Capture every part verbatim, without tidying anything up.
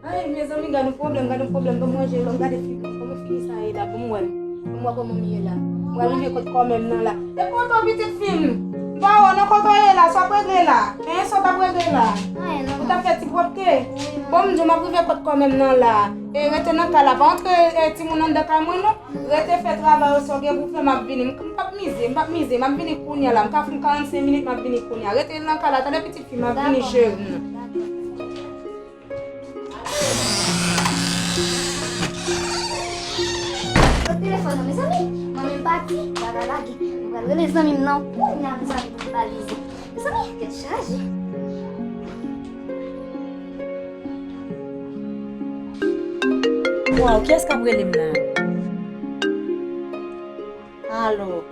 Ay, mezanmi, gad yon pwoblèm, gad yon pwoblèm. Ban m ranje, ban m gade figi m, kòman figi sa ye la, pou m wè l. Pou m wè kòman m ye la. M pral rive kot kòmè m nan la. E kote w, pitit fi m? M pa wè w non, kote w ye la? Sa w ap regle la? Hein, sa w t ap regle la? Anyen non. Ou t ap fè ti pwòpte? Wi, manmi. Bon, m di w, m ap rive kot kòmè m nan la. E rete nan kay la, pa antre, e, timoun anndan kay mwen non. Rete fè travay ou, sa w gen pou fè, m ap vini. M, m p ap mize, m p ap mize. M ap vini kounye a la. M ka fè karannsenk minit, m ap vini kounye a. Rete nan kay la, tande pitit fi, m ap vini, cheri m nan. Dakò. Telefòn nan, mezanmi, manmi m pati, bagay lage. Mwen pral rele zanmi m nan kounye a, mezanmi, pou m valize. Mezanmi, tèt chaje. Waw, kiyès k ap rele m la? Alo.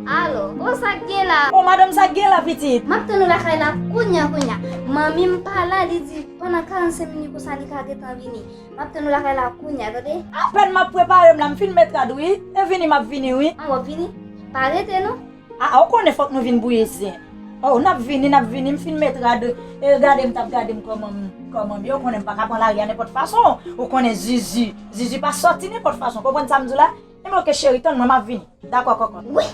Alo, o, sa k gen la? O, madanm, sa k gen la, pitit? M ap tann ou lakay la kounya, kounya. Manmi m pa la, li di pandan karannsenk minit konsa li ka gentan vini. M ap tann ou lakay la kounya, tande? Apèn m ap prepare m la, m fin met rad, wi. E vini, m ap vini, wi. An, w ap vini? Pa rete, non. A, a, ou konnen fòk nou vin bouyi zen. O, n ap vini, n ap vini, m fin met rad. E gade m t ap gade m kòman m, kòman m ye. Ou konnen m pa ka pran lari a nenpòt fason. Ou konnen Zuzu, Zuzu pa sòti nenpòt fason. Konprann sa m di w la? Ebyen, oke, cheri, tann mwen, m ap vini. Dakò, kòkòt. Wi,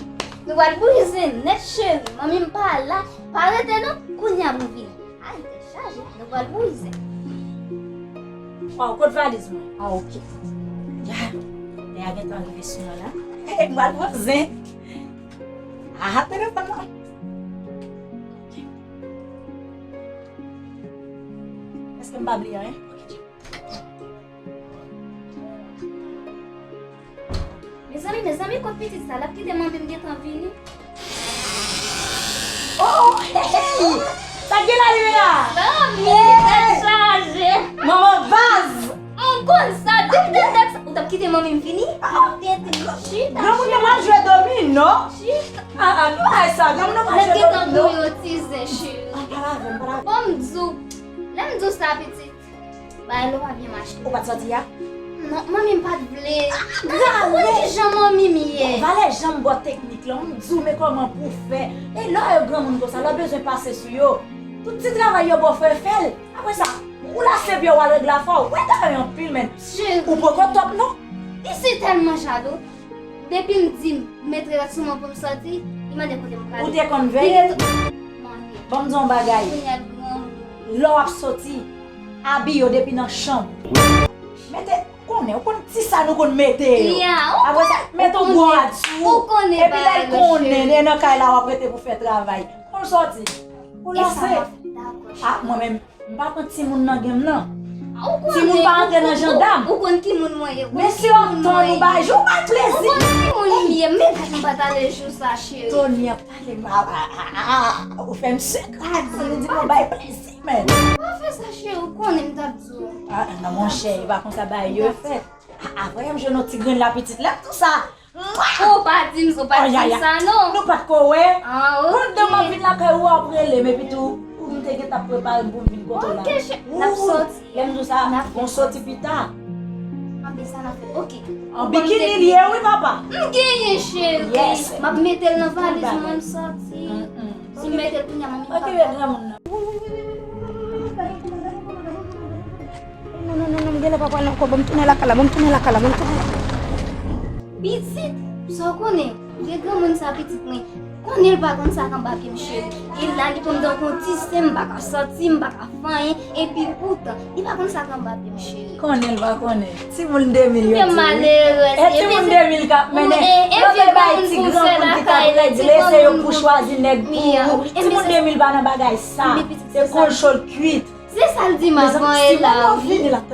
nou pral bouyi zen nèt, cheri. Manmi m pa la. Pa rete, non. Kounya pou vini. Ay, tèt chaje. Nou pral bouyi zen. Waw, kot valiz mwen? A, oke. Ya. Lè a gentan rive sou mwen la. M pral pran zen. Aha, telefòn nan. Èske m pa bliye anyen? Mezanmi, mezanmi, kot pitit sa? L ap kite manmi m gentan vini. Oh, hey, hey! Sa k gen la, Limena? Zanmi, tèt chaje. Manman baz! M konn sa, depi tèt sa, ou t ap kite manmi m vini? Ah, ah. Chita, granmoun nan mal jwe domino. Chita. Ah, ah, nou bay sa, granmoun nan mal jwe domino. Nèg gentan bouyi ti zen, cheri. Ah, pa lave m, pa lave m. Bon, m di w, lè m di w sa, pitit. Bagay la pa byen mache. Ou pa t sòti a? Non, manmi m pa t vle. Ou konnen ki jan manmi m ye. Valè jan m ba w teknik lan, m di w men kòman pou w fè. E lè w wè granmoun konsa, lè w bezwen pase sou yo, tout ti travay yo ba w fè, fè l. Apre sa, ou lase pye w al regle afè w. Ou egare anpil, men. Ou poko top, non. Li si tèlman jalou. Depi m di m met rad sou mwen pou m sòti, li mande kote m prale. Ou te konn veye l? Mande. Ban m di w yon bagay. Kounye a l granmoun. Lè w ap soti, abiye w depi nan chanm. Mete, konnen, ou konn ti sa nou konn mete yo. Apre sa, mete yon gwo rad sou ou. Epi lè l konnen, e nan kay la w ap rete pou fè travay. Pou l sòti. Pou l lase. Ah, mwen menm. M pa pran timoun nan gen m nan. Timoun pa antre nan jandam. Ou konn ki moun mwen ye. Men si w ap tann ou bay, jou bay plezi. Ou konn ki moun m ye. Men gad m pa t ale jou sa, cheri. Tony ap pale m, a, a, a, a, ou fè m sekrè. Li di m ou bay plezi, men. Pa fè sa, cheri, ou konnen m t ap di w. Ah, non, monchè, e pa konsa bagay yo fèt. Ah, ah, voye m jwenn yon ti grenn la pitit la, tou sa. Ou pa di m, ou pa di m sa non. Nou pa t ko wè. Pandan m ap vin lakay ou, w ap rele m, epi tou, ou m te gentan ap prepare m pou m vin kote w la. Oke, cheri, n ap sòti. Lè m di w sa, n ap sòti pita. Anben sa n ap fè. Oke. An bikini l ye, wi, papa. M genyen, cheri. M ap mete l nan valiz mwen, m sòti. Si m mete l kounye a, manmi pa. Oke, granmoun nan. Non, non, non, non, m genlè pa pral ankò. Ban m tounen lakay la, ban m tounen lakay la, ban m tounen. Pitit, sa w konnen? Vye granmoun sa pitit mwen. Konnen l pa konn sa k anba pye m, cheri. E la, li pran m tankou yon ti sen, m pa ka sòti, m pa ka fè anyen. Epi poutan, li pa konn sa k anba pye m, cheri. Konnen l pa konnen. Timoun de mil yo di wi. E timoun de mil k ap mennen. Lòt bay ti granmoun ki t ap regle, se yo pou chwazi nèg pou ou. Timoun de mil pa nan bagay sa. Se konchòl kwit. Se sa l di m avan e la wi. Li p ap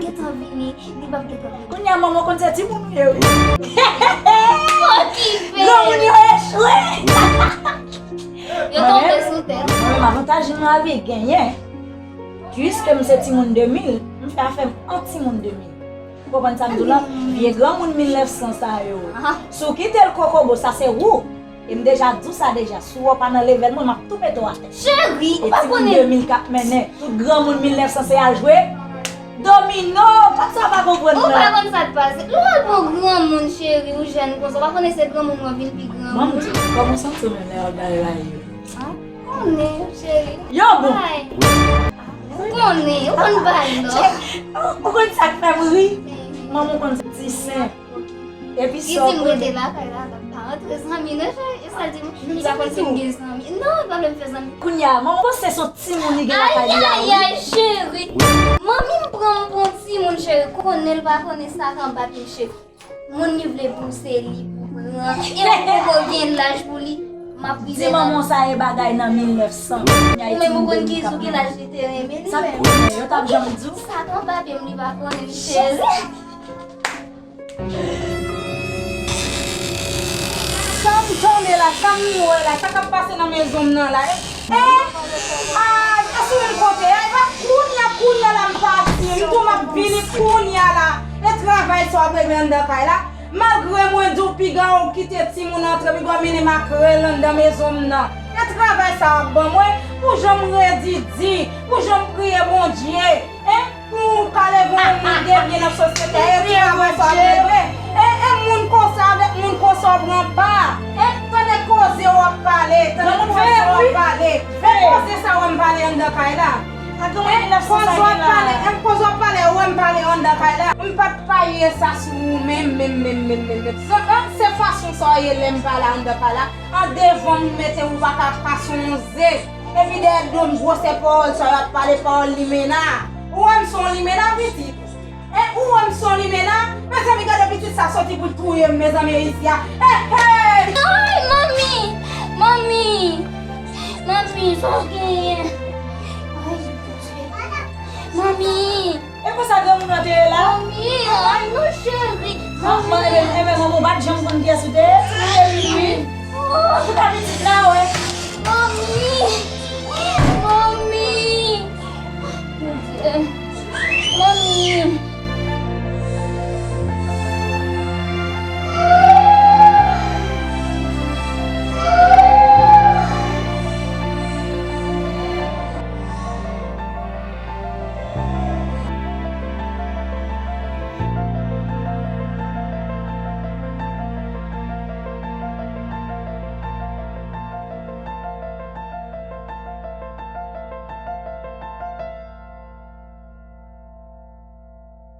gentan vini, li p ap gentan vini. Kounye a manman konn se timoun ou ye wi. Okipe. Granmoun yo echwe. Yo tonbe sou tèt. Mwen menm, avantaj nan lavi genyen. Piske m se timoun de mil, m fè afè m an timoun de mil. Ou konprann sa m di w lan? Vye granmoun mil nèf san sa yo. Si w kite l kokobo, sa se ou. E m deja di w sa deja, si w pa nan level mwen, m ap tou pete w atè. Cheri, ou pa konnen. E timoun de mil k ap mennen, tout granmoun mil nèf san se al jwe domino, pa sa w pa konprann nan. Ou pa konn sa k pase. Lè w al pran granmoun, cheri, ou jèn konsa, ou pa konnen se granmoun ou ap vin pi granmoun. Ban m di w, kòman w santi w menm lè w ap gade la yo? An, konnen, cheri. Yo bon. Ou konnen, ou konn bay lò. Ou konn sa k fè m ri? Manman, ou konn ti sen. Epi sa w konnen. Li di m rete lakay la, m pa antre zanmi non, cheri. E sa l di m, li pa konn si m gen zanmi. Non, li pa vle m fè zanmi. Kounye a, manman panse se yon timoun li gen lakay li a, wi. Ayayay, cheri. Manmi m pran m pou yon timoun, cheri. Konnen l pa konnen sa k anba pye m, cheri. Moun li vle pou se li pou pran. E m poko gen laj pou li. M ap rive la. Di manman sa e bagay nan mil nèf san. Ou menm ou konn ki jou ki laj li te renmen li menm. Sa k konnen, yo t ap janm di w. Sa k anba pye m li pa konnen, cheri. Sa m tande la, sa m wè la, sa k ap pase nan mezon m nan la, e, e, a, e sou menm kote a, e pa kounye a, kounye a la m pati, m tou m ap vini kounye a la, e travay sa w ap regle anndan kay la, malgre mwen di w piga w kite timoun antre, piga w mennen makrèl anndan mezon m nan, e travay sa w ap ban mwen, pou jan m redi di, pou jan m priye Bondye, en, pou w ka leve yon moun de byen nan sosyete a, e travay sa w ap regle. E, e moun konsa avèk moun konsa w pran pa. E tande koze w ap pale, tande koze w ap pale. E koze sa w wè m pale anndan kay la. E koze w ap pale, e koze w ap pale, w wè m pale anndan kay la. M pa t pa ye sa sou ou menm, menm, menm, menm, menm, menm. Se, e, se fason sa w ye lè m pale anndan kay la. An devan m mete ou pa ka pase yon ze. Epi dèyè do m gwosè pawòl sa yo ap pale pawòl limena. Ou wè m se yon limena pitit? E ou wè m se yon limena? Mezanmi gade pitit sa soti pou l touye m mezanmi e isi a. Hey hey! Ay manmi! Manmi! Manmi, sa w genyen? Ay, Bondye. Manmi! E konsa granmoun nan te ye la? Manmi, ay non cheri. Manman, manmi. Enben, enben, manman, ou pa t janm konn kiyès ou te ye? Ou te vin wi. Oh. Ou ta vin di